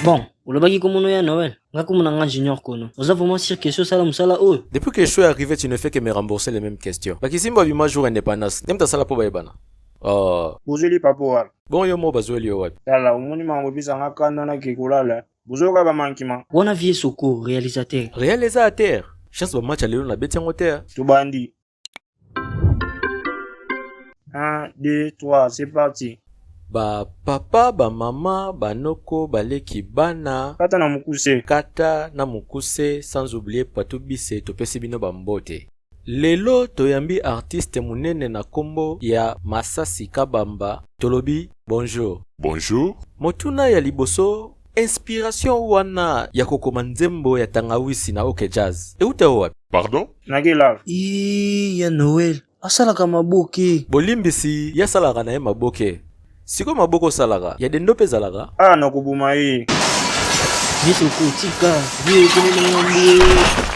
Bon, olobaki komona ya Noël. Nga komona nga Junior Kono. Oza vraiment sûr que osala mosala oyo? Depuis que je suis arrivé, tu ne fais que me rembourser les mêmes questions. Bakisimba bima jour indépendance. Nde mutu asala po bayebana. Oh. Bozweli papa wapi? Bon yo mo bazweli yo wapi? Tala omoni makambo epesanga kanda nake kolala. Bozoyoka ba mankima. Wana vieux Soko, réalisateur. Real eza à terre. Chance ba match ya lelo nabeti yango te. Tobandi. 1, 2, 3, c'est parti. Ba papa, ba mama, ba noko, ba leki, bana. Kata na mukuse. Kata na mukuse sans oublier Patou Bise topesi bino ba mbote. Lelo toyambi artiste munene na kombo ya Masasi Kabamba tolobi bonjour. Bonjour. Motuna ya liboso inspiration wana ya kokoma nzembo ya tangawisi na Ok Jazz euta yo wapi? Pardon? Nake love. Ii ya Noël asalaka maboke. Bolimbisi ye asalaka na ye maboke. Sikoyo maboko osalaka ya dendo pe ezalaka? Ah nakoboma ye. Vieux Soko tika vieux ekomi makambo.